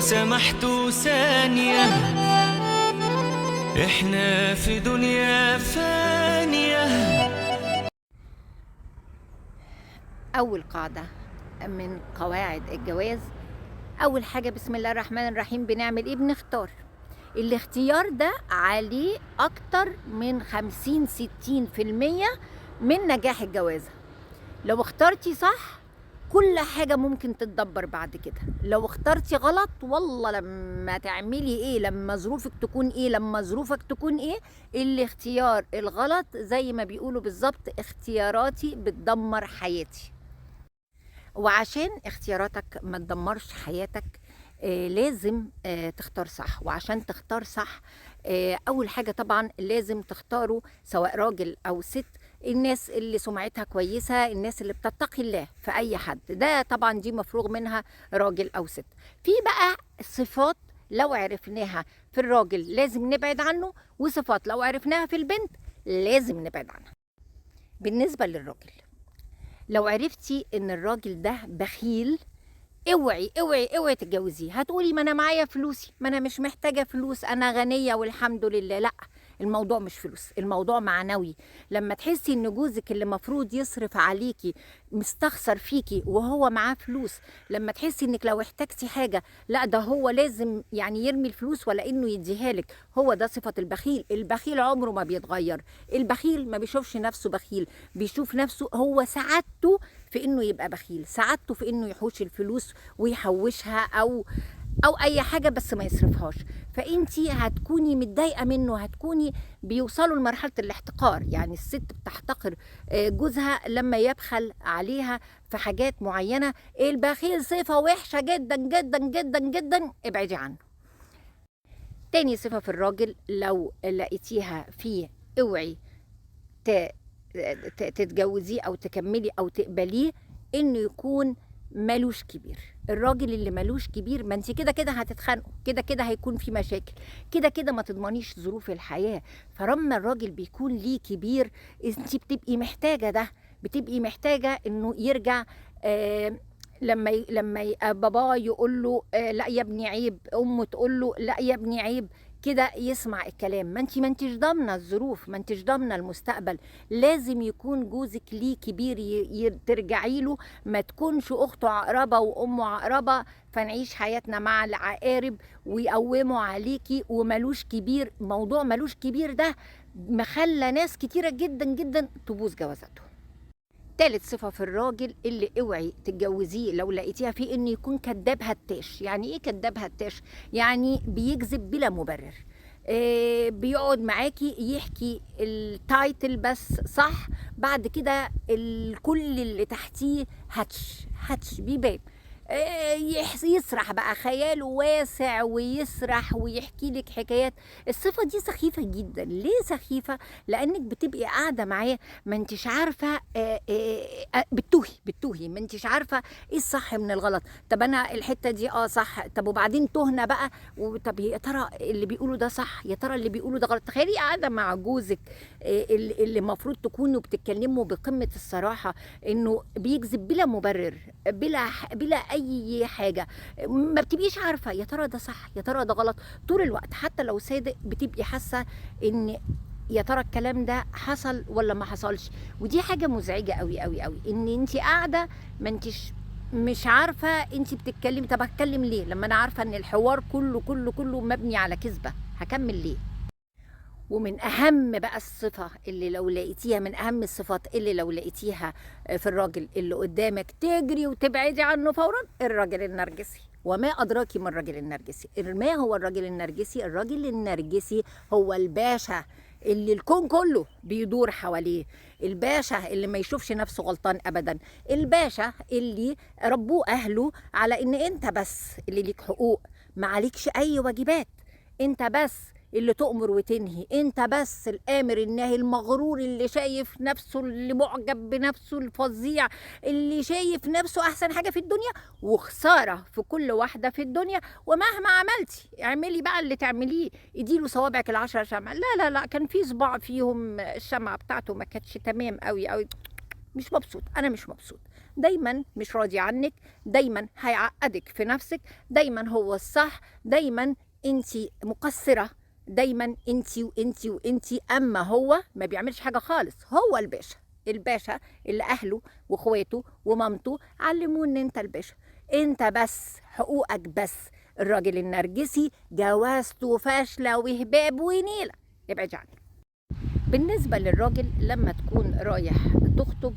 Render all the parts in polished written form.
لو سمحتوا ثانية، احنا في دنيا فانية. أول قاعدة من قواعد الجواز، أول حاجة بسم الله الرحمن الرحيم بنعمل إيه؟ بنختار. الاختيار ده عليه أكتر من 50-60% من نجاح الجوازة. لو اخترتي صح كل حاجة ممكن تتدبر بعد كده، لو اخترتي غلط والله لما تعملي ايه، لما ظروفك تكون ايه، لما ظروفك تكون ايه، الاختيار الغلط زي ما بيقولوا بالظبط اختياراتي بتدمر حياتي. وعشان اختياراتك ما تدمرش حياتك لازم تختار صح. وعشان تختار صح اول حاجة طبعا لازم تختاروا سواء راجل او ست الناس اللي سمعتها كويسة، الناس اللي بتتقي الله في اي حد، ده طبعا دي مفروغ منها راجل او ست. في بقى صفات لو عرفناها في الراجل لازم نبعد عنه، وصفات لو عرفناها في البنت لازم نبعد عنها. بالنسبة للراجل، لو عرفتي ان الراجل ده بخيل اوعي اوعي اوعي تتجوزيه. هتقولي ما انا معايا فلوسي، ما انا مش محتاجة فلوس، انا غنية والحمد لله. لا، الموضوع مش فلوس، الموضوع معنوي. لما تحسي ان جوزك اللي مفروض يصرف عليكي مستخسر فيكي وهو معاه فلوس، لما تحسي انك لو احتاجتي حاجة لا ده هو لازم يرمي الفلوس ولا انه يديها لك، هو ده صفة البخيل. البخيل عمره ما بيتغير، البخيل ما بيشوفش نفسه بخيل، بيشوف نفسه هو سعادته في انه يبقى بخيل، سعادته في انه يحوش الفلوس ويحوشها او اي حاجة بس ما يصرفهاش. فانتي هتكوني متضايقة منه، هتكوني بيوصلوا لمرحلة الاحتقار. الست بتحتقر جوزها لما يبخل عليها في حاجات معينة. البخيل صفة وحشة جدا جدا جدا جدا، ابعدي عنه. تاني صفة في الراجل لو لقيتيها فيه اوعي تتجوزيه او تكملي او تقبليه، انه يكون مالوش كبير. الراجل اللي مالوش كبير، ما انت كده كده هتتخانقوا، كده كده هيكون في مشاكل، كده كده ما تضمنيش ظروف الحياة. فلما الراجل بيكون ليه كبير انت بتبقي محتاجة ده، بتبقي محتاجة انه يرجع، لما باباه يقول له، لا يا ابني عيب، امه تقول له لا يا ابني عيب، كده يسمع الكلام. ما انتش ضامنه الظروف، ما انتش ضامنه المستقبل. لازم يكون جوزك ليه كبير ترجعي له، ما تكونش اخته عقربه وامه عقربه فنعيش حياتنا مع العقارب ويقوموا عليكي ومالوش كبير. موضوع مالوش كبير ده مخلى ناس كتيره جدا جدا تبوظ جوازاتهم. تالت صفة في الراجل اللي اوعي تتجوزيه لو لقيتيها فيه، انه يكون كذاب هتاش. يعني ايه كذاب هتاش؟ يعني بيكذب بلا مبرر، بيقعد معاكي يحكي التايتل بس صح، بعد كده كل اللي تحتيه هتش هتش بيبان، يسرح بقى، خياله واسع ويسرح ويحكي لك حكايات. الصفة دي سخيفة جدا. ليه سخيفة؟ لأنك بتبقي قاعدة معاه ما انتش عارفة، بتوهي، ما انتش عارفة ايه الصح من الغلط. طب أنا الحتة دي صح، طب وبعدين تهنا بقى، طب يا ترى اللي بيقوله ده صح، يا ترى اللي بيقوله ده غلط. تخيلي قاعدة مع جوزك، اللي المفروض تكونوا بتتكلموا بقمة الصراحة، إنه بيكذب بلا مبرر، بلا أي حاجة، ما بتبقيش عارفة يا ترى ده صح يا ترى ده غلط. طول الوقت حتى لو صادق بتبقي حاسة إن يا ترى الكلام ده حصل ولا ما حصلش. ودي حاجة مزعجة قوي قوي قوي، إن انت قاعدة ما انتش مش عارفة انت بتتكلمي. طب هتكلم ليه لما أنا عارفة إن الحوار كله كله كله مبني على كذبة؟ هكمل ليه؟ ومن أهم بقى الصفة اللي لو لقيتيها، من أهم الصفات اللي لو لقيتيها في الراجل اللي قدامك تجري وتبعدي عنه فورا، الراجل النرجسي. وما أدراكي ما الراجل النرجسي؟ ما هو الراجل النرجسي؟ الراجل النرجسي هو الباشا اللي الكون كله بيدور حواليه، الباشا اللي ما يشوفش نفسه غلطان أبدا، الباشا اللي ربوه أهله على إن أنت بس اللي ليك حقوق، ما عليكش أي واجبات، أنت بس اللي تؤمر وتنهي، انت بس الآمر الناهي، المغرور اللي شايف نفسه، اللي معجب بنفسه الفظيع، اللي شايف نفسه أحسن حاجة في الدنيا، وخسارة في كل واحدة في الدنيا. ومهما عملتي اعملي بقى اللي تعمليه، اديله صوابعك ال10 شمع، لا لا لا، كان في صباع فيهم الشمعة بتاعته ما كانتش تمام قوي قوي، مش مبسوط، أنا مش مبسوط. دايما مش راضي عنك، دايما هيعقدك في نفسك، دايما هو الصح، دايما انت مقصرة، دايما انت وانت وانت. اما هو ما بيعملش حاجة خالص، هو الباشا، الباشا اللي اهله واخواته ومامته علموه ان انت الباشا، انت بس حقوقك بس. الراجل النرجسي جوازته فاشلة وهباب ونيله، ابعد عنه. بالنسبة للراجل لما تكون رايح تخطب،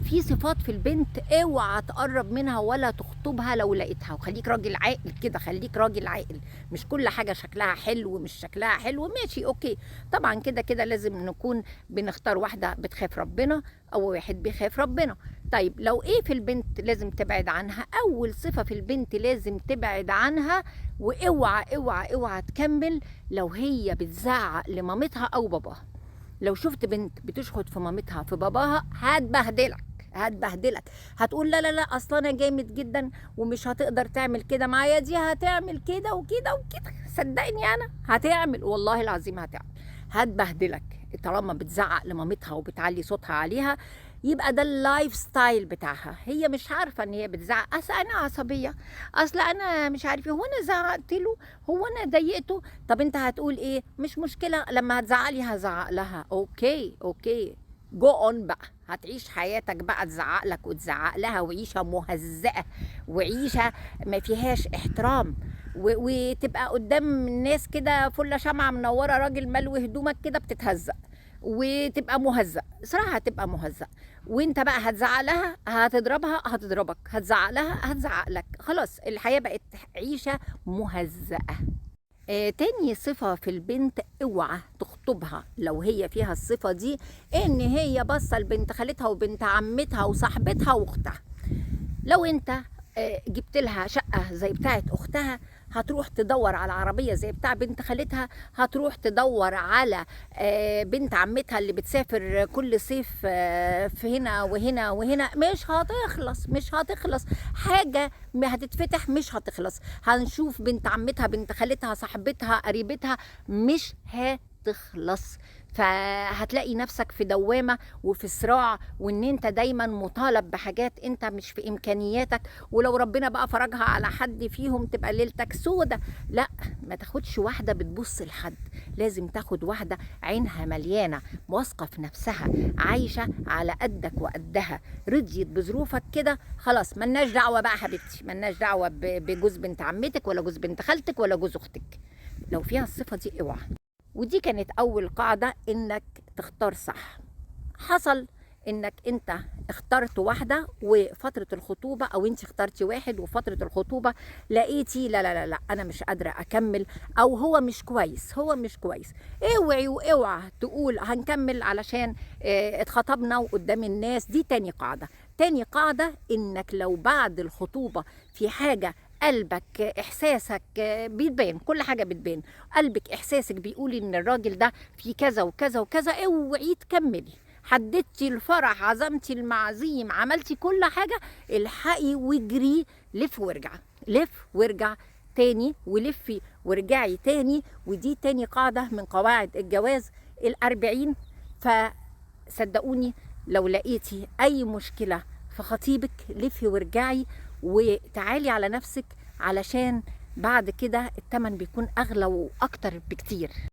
في صفات في البنت اوعى تقرب منها ولا تخطبها لو لقيتها، وخليك راجل عاقل كده، خليك راجل عاقل، مش كل حاجة شكلها حلو مش شكلها حلو ماشي okay. طبعا كده كده لازم نكون بنختار واحدة بتخاف ربنا او واحد بيخاف ربنا. طيب لو ايه في البنت لازم تبعد عنها؟ اول صفة في البنت لازم تبعد عنها واوعى اوعى اوعى تكمل لو هي بتزعق لمامتها او باباها. لو شفت بنت بتشخط في مامتها في باباها هتبهدلك، هتبهدلك، هتقول لا لا لا اصل انا جامد جدا ومش هتقدر تعمل كده معايا، دي هتعمل كده وكده وكده، صدقني انا هتعمل، والله العظيم هتعمل، هتبهدلك. طالما بتزعق لمامتها وبتعلي صوتها عليها يبقى ده ال lifestyle بتاعها، هي مش عارفه ان هي بتزعق، اصل انا عصبية، اصل انا مش عارفه، هو انا زعقت له، هو انا ضايقته. طب انت هتقول ايه؟ مش مشكلة لما هتزعقلي هزعق لها، okay okay go on بقى، هتعيش حياتك بقى تزعق لك وتزعق لها، وعيشه مهزأه وعيشه ما فيهاش احترام، وتبقى قدام الناس كده فله شمعة منورة، راجل ملوي هدومك كده بتتهزق وتبقى مهزأ، صراحة هتبقى مهزأ. وانت بقى هتزعق لها هتضربها هتضربك، هتزعق لها هتزعق لك، خلاص الحياة بقت عيشة مهزأة. تاني صفة في البنت اوعى تخطبها لو هي فيها الصفة دي، ان هي باصة لبنت خالتها وبنت عمتها وصاحبتها واختها. لو انت جبت لها شقة زي بتاعت اختها، هتروح تدور على عربية زي بتاع بنت خالتها، هتروح تدور على بنت عمتها اللي بتسافر كل صيف في هنا وهنا وهنا، مش هتخلص، مش هتخلص حاجة ما هتتفتح، مش هتخلص. هنشوف بنت عمتها بنت خالتها صاحبتها قريبتها، مش هتخلص. فهتلاقي نفسك في دوامة وفي صراع، وان انت دايما مطالب بحاجات انت مش في امكانياتك، ولو ربنا بقى فرجها على حد فيهم تبقى ليلتك سودة. لا، ما تاخدش واحدة بتبص لحد، لازم تاخد واحدة عينها مليانة، واثقة في نفسها، عايشة على قدك وقدها، رضيت بظروفك كده خلاص، ملناش دعوة بقى حبيبتي، ملناش دعوة بجوز بنت عمتك ولا جوز بنت خالتك ولا جوز اختك. لو فيها الصفة دي اوعى. ودي كانت أول قاعدة، إنك تختار صح. حصل إنك أنت اخترت واحدة وفترة الخطوبة، أو أنت اخترتي واحد وفترة الخطوبة لقيتي لا لا لا لا أنا مش قادرة أكمل، أو هو مش كويس، هو مش كويس. اوعي واوعى تقول هنكمل علشان اتخطبنا وقدام الناس. دي تاني قاعدة. تاني قاعدة إنك لو بعد الخطوبة في حاجة قلبك إحساسك بيتبان، كل حاجة بتبان، قلبك إحساسك بيقول إن الراجل ده في كذا وكذا وكذا، اوعي تكملي. حددتي الفرح، عزمتي المعازيم، عملتي كل حاجة، الحقي واجري، لف وارجع، لف وارجع تاني، ولفي وارجعي تاني. ودي تاني قاعدة من قواعد الجواز 40. فصدقوني لو لقيتي أي مشكلة في خطيبك لفي وارجعي وتعالي على نفسك، علشان بعد كده التمن بيكون أغلى وأكتر بكتير.